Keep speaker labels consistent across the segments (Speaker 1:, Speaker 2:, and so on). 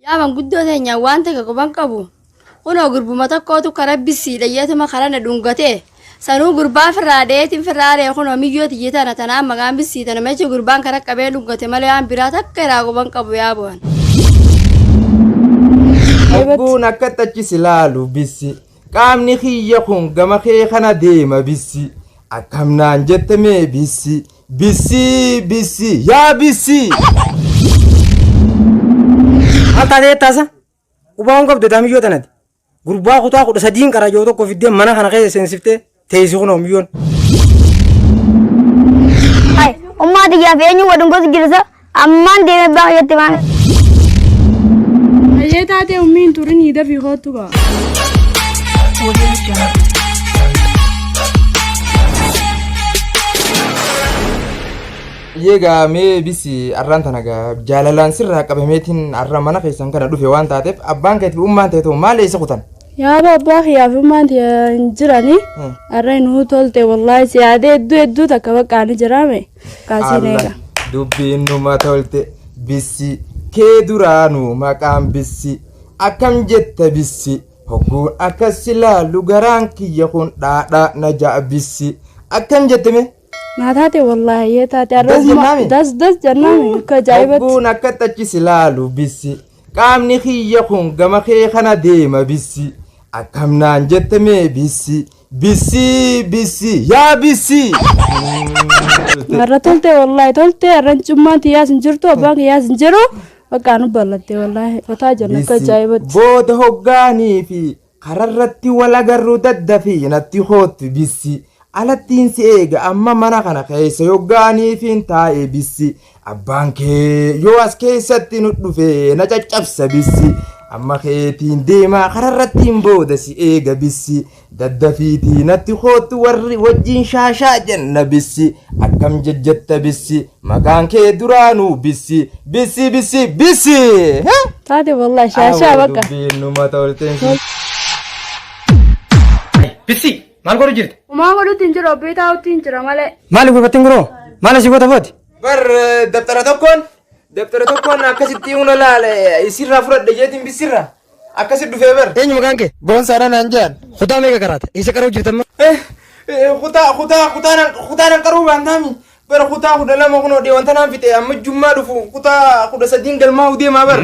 Speaker 1: Yaa manguddoo teenya waan takka quban qabu. Kunoo gurbuma tokkootu kara bisiidha jeetuma kara na dhungatee. Sanuu gurbaa firraa dheetiin firraa ree kunoo miyyoo tiyya tana tanaan maqaan bisii tana mecha gurbaan kara qabee dhungate malee waan biraa takka irraa quban qabu yaa bu'an.
Speaker 2: Hogguun akkatti achi si laalu bissi. Qaamni kiyya kun gama kee kana deema bissi. Akkam naan jette mee bissi. Bissii bissii yaa bissii.
Speaker 3: Maal taatee taasa? Qubaa hin qabdu taa miyyoo tanati. Gurbaa kutaa 13n qara joo tokko fiddee mana kana keessa seensiftee teessi kunoo miyyoon.
Speaker 4: Hai, ummaa tiyyaa fi eenyu wadun gosi jirsa ammaan deemee abbaa kiyyatti maame.
Speaker 5: Hayyee taatee ummii hin turinii dafii koottu gaa.
Speaker 2: Egaa mee bisi arraan tana gaa jaalalaan sirraa qabameetiin arra mana keessan kana dhufe waan taateef abbaan keetii fi ummaan teetu maal eessa kutan?
Speaker 5: Yaaba abbaa kiyyaa fi ummaan tiyya hin jirani. Arra inuu tolte wallaahi si yaadee hedduu hedduu takka baqqaa ni jiraame. Kaasiin eega.
Speaker 2: Dubbiin numa tolte bissi kee duraanuu maqaan bissi akkam jetta bissi hogguun akkas si laalu garaan kiyya kun dhaadhaa na ja'a bissi akkam jette mee?
Speaker 5: Naa taate wallaahi yee taate arra
Speaker 2: Das jennaami?
Speaker 5: das das jennaami akka ajaa'ibatti.
Speaker 2: Hogguun akkatti achi si laalu bissi qaamni kiyya kun gama kee kana deema bissi akkam naan jette mee bissi Bissii bissii yaa bissii.
Speaker 5: Har'a tolte wallaahi tolte har'a cummaan tiyyaas hin jirtu abbaan kiyyaas hin jiru bakka nu ballatte wallaahi fataa jenna akka ajaa'ibatti.
Speaker 2: Booda hoggaanii fi kararratti wal agarru daddafii natti koottu bissi. Alattiin si eega amma mana kana keessa yoggaanii fi hin taa'e bissi. Abbaan kee yoo as keessatti nu dhufe na caccabsa bissi. Amma keetiin deemaa kararrattiin booda si eega bissi. Daddafiitii natti koottu warri wajjin shaashaa jenna bissi. Akkam jejjetta bissi. Maqaan kee duraanuu bissi. Bissi bissi bissi.
Speaker 5: Taate wallaahi shaashaa bakka.
Speaker 2: Dubbiin numa tolteen.
Speaker 3: Bissi maal godhu jirta?
Speaker 5: Umaa godhutti hin jiru abbii taa'utti hin jira malee.
Speaker 3: Maali gurbattiin kunoo? Maal asii goota booti?
Speaker 2: Bar dabtara tokkoon dabtara tokkoon akkasitti huna laale isirraa fudhadhe jeetiin bisirra akkasi dhufee bar.
Speaker 3: Eenyu maqaan kee?
Speaker 2: Boonsaadha naan jedhan.
Speaker 3: Kutaa meeqa qaraata? Eessa qaruu jirta amma?
Speaker 2: Kutaa kutaa kutaa kutaa nan qaruu baantaami. Bara kutaa 12 kunoo dhiyoon tanaan fixe amma jummaa dhufu kutaa 13n galmaa'uu deemaa bar.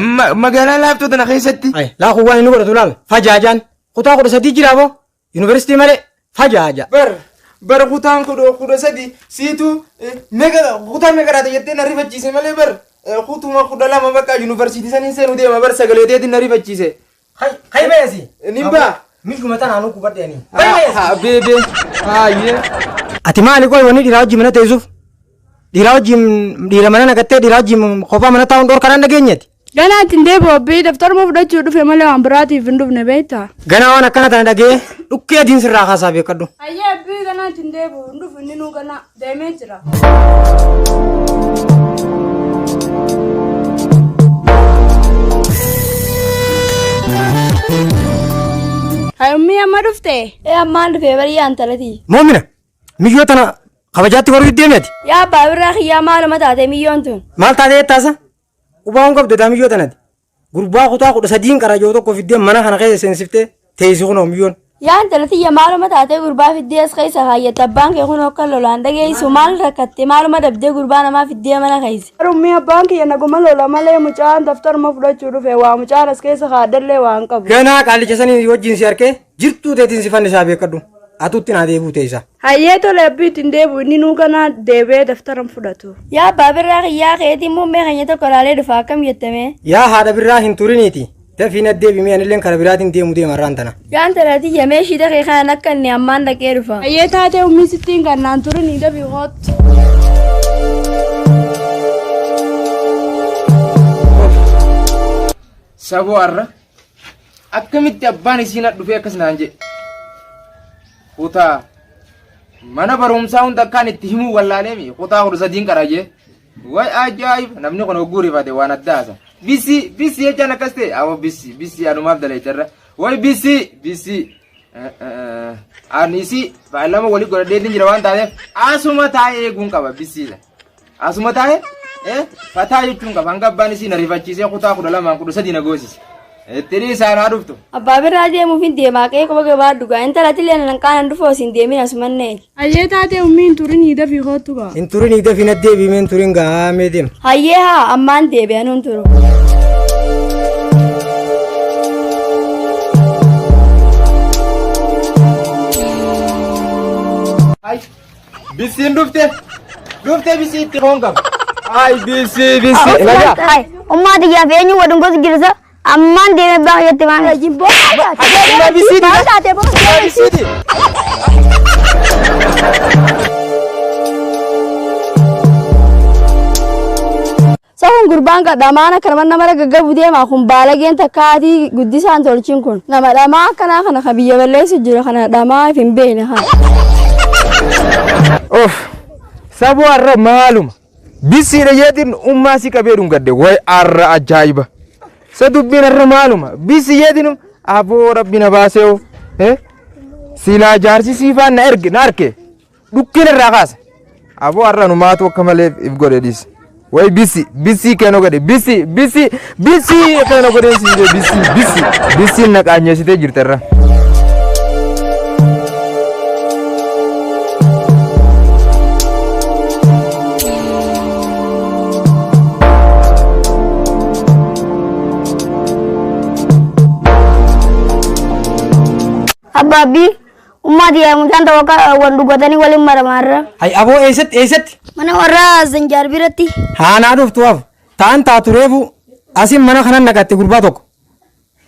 Speaker 2: Magaalaa laaftoo tana keessatti.
Speaker 3: Ay, laa kun waan inni godhatu laal. Fajaajaan. Kutaa 13 jiraa boo? Yuunivarsiitii malee fajaaja.
Speaker 2: Bar bara kutaan 13 siitu meeqa kutaa meeqa raata jettee na rifachiise malee bar kutuma 12 bakka yuunivarsiitii saniin seenuu deema bar sagalee teetiin na rifachiise.
Speaker 3: Kai bayasi.
Speaker 2: Nin ba'a.
Speaker 3: Mishuma tanaan gubadhe ani.
Speaker 2: Haa beebee haayee.
Speaker 3: Ati maali qoy wanni dhiiraa wajjin mana teessuuf? Dhiiraa wajjin dhiira mana naqattee dhiiraa wajjin kophaa mana taa'uun dhorkanaan dhageenyati.
Speaker 5: Ganaa ittiin deebi'u abbii daftaruma fudhachuu dhufe malee waan biraatiif hin dhufne beektaa.
Speaker 3: Ganaa waan akkana tana dhagee dhukkee adiin sirraa kaasaa beekadhu.
Speaker 5: Hayyee abbii ganaa ittiin deebi'u hin dhufu inni nuu ganaa deemee jira. Hayi ummii amma dhufte?
Speaker 1: Ee ammaan dhufee barii intalatii.
Speaker 3: Moomina miyyoo tana kabajaatti goruu deemi ati.
Speaker 1: Yaa abbaa birraa kiyyaa maaluma taate miyyoon tun?
Speaker 3: Maal taatee taasa? Qubaa hin qabdu taa miyyoo tanati. Gurbaa kutaa 13n qara joo tokko fiddee mana kana keessa seensiftee teessi kunoo miyyoon.
Speaker 1: Yaa intala tiyya maaluma taatee gurbaa fiddee as keessa kaayyatte abbaan kee kunoo akka lolaan dhageessu maal rakkatte maaluma dhabdee gurbaa namaa fiddee mana keessa.
Speaker 5: Ummii abbaan kiyya naguma lola malee mucaan daftaruma fudhachuu dhufe waa mucaan as keessa kaadhallee waa hin qabu.
Speaker 3: Ganaa qaalicha sanii wajjin si harkee jirtuu teetiin si fannisaa beekadhu. Atutti naa deebi'u teessa.
Speaker 5: Hayyee tole abbii ittiin deebi'u inni nuu ganaa deebi'ee daftara hin fudhatu.
Speaker 1: Yaa abbaa birraa kiyyaa keetiin muummee keenya tokko laalee dhufa akkam jettamee?
Speaker 3: Yaa haadha birraa hin turiniiti. Dafii na deebi anilleen kara biraatiin deemu deema irraan tana.
Speaker 1: Yaa intala tiyya meeshii daqee kanan akka inni ammaan dhaqee dhufa.
Speaker 5: Hayyee taatee ummii sittiin kannaan turinii dafii koottu.
Speaker 2: Saboo arra akkamitti abbaan isii na dhufee akkas naan jedhe. Kutaa mana barumsaa hunda akkaan itti himuu wallaaleemi kutaa 13n qara jee. Way ajaa'iba namni kun hogguu rifate waan adda haasa. Bisi bisi jechaan akkas ta'e awwa bisi bisi anumaaf daleecharra. Way bisi bisi. Ani isii faayilama walii godhadheetiin jira waan taateef asuma taa'ee eeguun qaba bisiidha. Asuma taa'ee Fataa jechuun qaba hanga abbaan isii na rifachiisee kutaa 12 13 na goosise. Itti dhiisaan haa dhuftu.
Speaker 1: Abbaa birraa deemuuf hin deemaa qe'ee quba gabaa dhugaa intalatillee nan qaanan dhufoo isin deemin asumannee.
Speaker 5: Hayyee taatee ummii hin turinii dafii kootu gaa.
Speaker 3: Hin turinii dafii na deebi'imee hin turin gaamee deema.
Speaker 1: Hayyee haa ammaan deebi'an hin turu.
Speaker 2: Ay, bisiin dhufte. Dhufte bisii itti foon qaba. Ay, bisii bisii.
Speaker 4: Ay, ummaa xiyyaa fi eenyu wadun gosi jirsa ammaan deemee abbaa kiyyatti maal?
Speaker 2: Bisiiti.
Speaker 1: Maal taate boo?
Speaker 2: Bisiiti.
Speaker 1: Sahun gurbaan kadhamaan akka nama nama gaggabu deema kun baalageen takkaatii guddisaan tolchin kun nama dhamaa akkanaa kana ka biyya balleessu jira kana dhamaa if hin beekne kana.
Speaker 2: Of, saboo har'a maaluma. Bisiidha yeetiin ummaa si qabee dhungadde way har'a ajaa'iba. Sa dubbiin har'a maaluma. Bisi yeetiin aboo rabbi na baasee hoo. Silaa jaarsi siifaan na erge na arke. Dhukkina irraa kaasa. Aboo har'a numaatu akka malee if godhe dhiise. Way bisi bisi kenno godhe bisi bisi bisi kenno godhe siin jedhe bisi bisi bisi na qaanyeessitee jirte irra.
Speaker 4: Abbaabbii ummaa xiyyaa mucaan tokko wal dhugatanii waliin maramaarra.
Speaker 3: Hay aboo eessatti eessatti?
Speaker 4: Mana warra Zanjaar biratti.
Speaker 3: Haanaa dhuftu af. Ta'an taatu reefu asin mana kanan naqatte gurbaa tokko.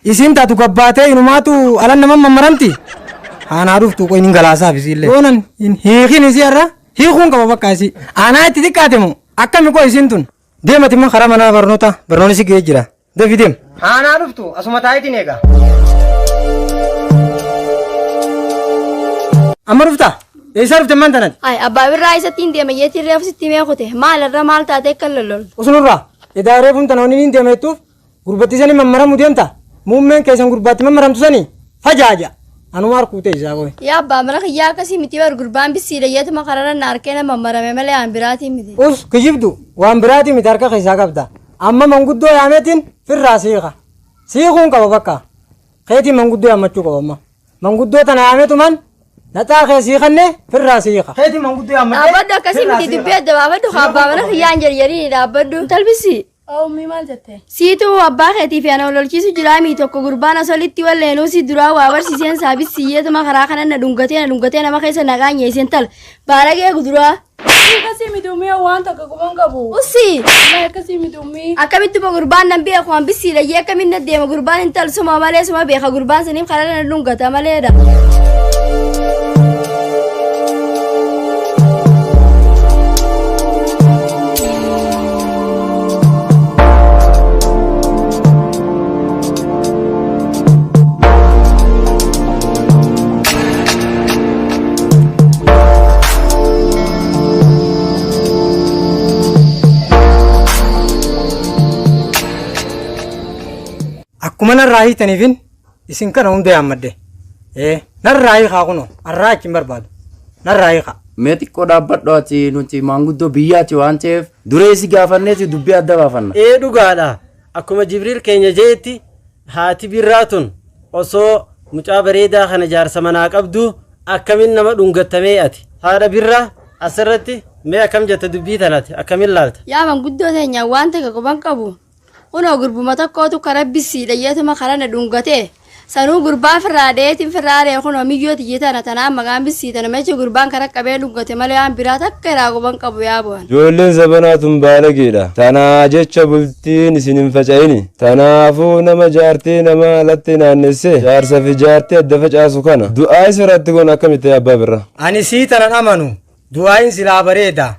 Speaker 3: Isin taatu gabbaatee inumaatu alan nama mammaramti. Haanaa dhuftu qoy nin galaasaaf isiillee. Yoonan hin hiikin isii har'a hiikuun qaba bakka isii. Aanaa itti xiqqaate moo akkami qoy isiin tun. Deemati immoo karaa mana barnoota barnoonni si ga'ee jira. Dafi deem. Haanaa dhuftu asuma taayitiin eega. Amma dhufta? Eessaa dhufte man tanati?
Speaker 1: Ay abbaa birraa isatti hin deema yeetiin reefu sitti mee kute maal irra maal taate akka lolloltu.
Speaker 3: Usunurraa edaa reefuun tana wanni niin deemettuuf gurbatti sani mammaramu deemta. Muummeen keessan gurbaatti mammaramtu sani fajaaja. Anuma harkuute isaa qoy.
Speaker 1: Yaa abbaa mana kiyyaa akkasii miti bar gurbaan bisiidha yeetuma kararra na harkee nama marame malee aan biraatiin miti.
Speaker 3: Us kijibdu waan biraati miti harka keessaa qabda. Amma manguddoo yaameetiin firraa siiqa. Siiquun qaba bakka. Keetiin manguddoo yaammachuu qaba amma. Manguddoo tana yaameetuman naxaa kee siiqanne firraa siiqa. Keetiin manguddoo yaammadhee.
Speaker 1: Dhaabbadhu akkasii miti dubbii adda baafadhu haa abbaa mana kiyyaan jarjariin dhaabbadhu. Talbisi.
Speaker 5: Ummii maal jette?
Speaker 1: Siitu abbaa keetii fi ana lolchiisu jiraa mii tokko gurbaan as olitti walleenuu si duraa waa barsiiseen saabis siyyeetuma karaa kana na dhungatee na dhungatee nama keessa na qaanyeesseen tal baalagee guduraa.
Speaker 5: Akkasii miti ummii waan takka quban qabu.
Speaker 1: Ussi
Speaker 5: Wallahi akkasii miti ummii.
Speaker 1: akkamitti ba gurbaan nan beeku waan bisiidha jee akkamiin na deema gurbaan hin tal suma malee suma beeka gurbaan saniif karaa na dhungata maleedha.
Speaker 3: Akkuma narraa hiitaniifin isin kana hunda yaammadde. Narraa hiikaa kunoo har'aa achi hin barbaadu. Narraa hiikaa.
Speaker 6: Mee xiqqoo dhaabbadhu ati nuti maanguddoo biyyaati waan ta'eef dureessi gaafanneeti dubbii adda baafanna.
Speaker 7: Ee dhugaadha. Akkuma Jibriil keenya jeetti haati birraa tun osoo mucaa bareedaa kana jaarsa manaa qabdu akkamiin nama dhungattamee ati. Haadha birraa asirratti mee akkam jetta dubbii tanati akkamiin laalta?
Speaker 1: Yaa manguddoo teenya waan takka quban qabu. Kunoo gurbuma tokkootu kara bisiidha yeetuma kara na dhungatee sanuu gurbaa firraa dheetiin firraa dhee kunoo miyyoo tiyyi tana tanaan maqaan bisii tana mechi gurbaan kara qabee dhungate malee waan biraa takka irraa quban qabu yaa bu'an.
Speaker 8: Ijoolleen zabanaa tun baalageedha. Tanaa jecha bultiin isin hin faca'ini. Tanaafuu nama jaartii nama alatti naannesse jaarsa fi jaartii adda facaasu kana. Du'aa isirratti kun akkamitti abbaa birra?
Speaker 3: Ani sii tanan amanu du'aayin silaa bareeda.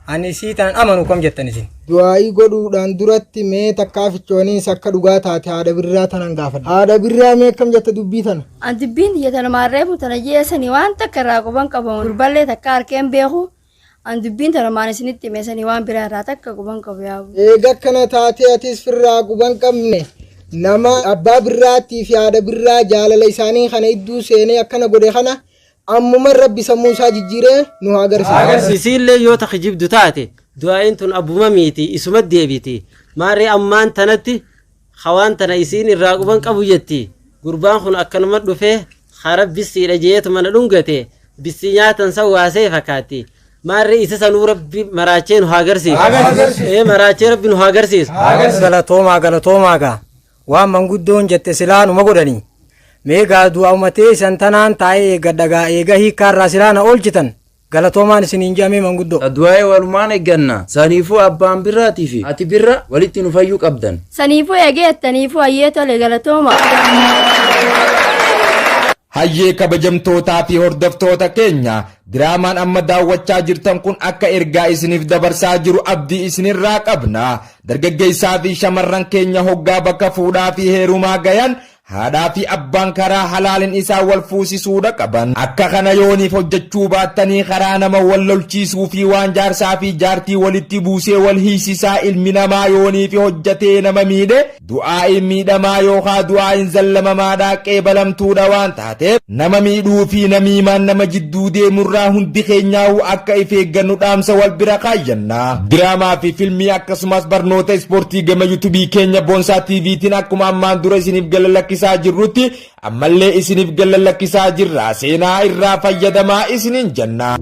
Speaker 3: Ani sii tanan amanu kam jettan isin.
Speaker 9: Du'aayii godhuudhaan duratti mee takkaa fichooniis akka dhugaa taate haadha birraa tanan gaafadha. Haadha birraa mee akkam jetta dubbii tana?
Speaker 1: An dubbiin tiyya tanumaan reefu tana jeesanii waan takka irraa quban qabu gurballee takka harkeen beeku an dubbiin tanumaan isinitti himeesanii waan biraa irraa takka quban qabu yaa bu'an.
Speaker 9: Eega akkana taatee atis firraa quban qabne nama abbaa birraattii fi haadha birraa jaalala isaanii kana idduu seenee akkana godhe kana ammuma rabbi sammuu isaa jijjiiree nu haa agarsiisu.
Speaker 7: Isiillee yoo ta kijibdu taate Du'aa'iin tun abbuma miiti isuma deebiti. Maarree ammaan tanatti hawaan tana isiin irraa quban qabu jetti. Gurbaan kun akkanuma dhufee hara bissiidha jeetu mana dhungate bissii nyaatan san waasee fakkaatti. Maarree isa sanuu Rabbi maraachee nu haa agarsiisu. Ee maraachee Rabbi nu haa agarsiisu.
Speaker 3: Galatoomaa, galatoomaa. Gaa waan manguddoon jette silaa numa godhanii. Mee gaa du'a umatee isan tanaan taa'ee eeggadha. Gaa eega hiikkaarraa silaa na oolchitan, galatoomaan isiniin jedhamee manguddoo.
Speaker 6: Du'aa'ee walumaan eegganna. Saniifuu abbaan birraatii fi ati birra walitti nu fayyuu qabdan.
Speaker 1: Saniifuu eegee jettaniifuu, hayyee, tole, galatooma.
Speaker 2: Hayyee, kabajamtootaa fi hordoftoota keenya, diraamaan amma daawwachaa jirtan kun akka ergaa isiniif dabarsaa jiru abdii isinirraa qabna. Dargaggeessaa fi shamarran keenya hoggaa bakka fuudhaa fi heerumaa gayan haadhaa fi abbaan karaa halaalin isaa wal fuusisuudha qaban. Akka kana yooniif hojjechuu baattanii karaa nama wal lolchiisuu fi waan jaarsaa fi jaartii walitti buusee wal hiisisaa. Ilmi namaa yooniif hojjetee nama miidhe du'aa'iin miidhamaa yookaan du'aa'iin zallamamaadhaa qeebalamtuudha waan taateef, nama miidhuu fi namiimaan nama jidduu deemurraa hundi keenyaa'uu akka if eeggannu dhaamsa wal bira kaayyanna. Diraamaa fi filmii akkasumas barnoota ispoortii gama yuutuubii keenya Boonsaa TVtiin akkuma ammaan dura isiniif gala lakkisaa jirrutti ammallee isiniif gala lakkisaa jirra. Seenaa irraa fayyadamaa isiniin jenna.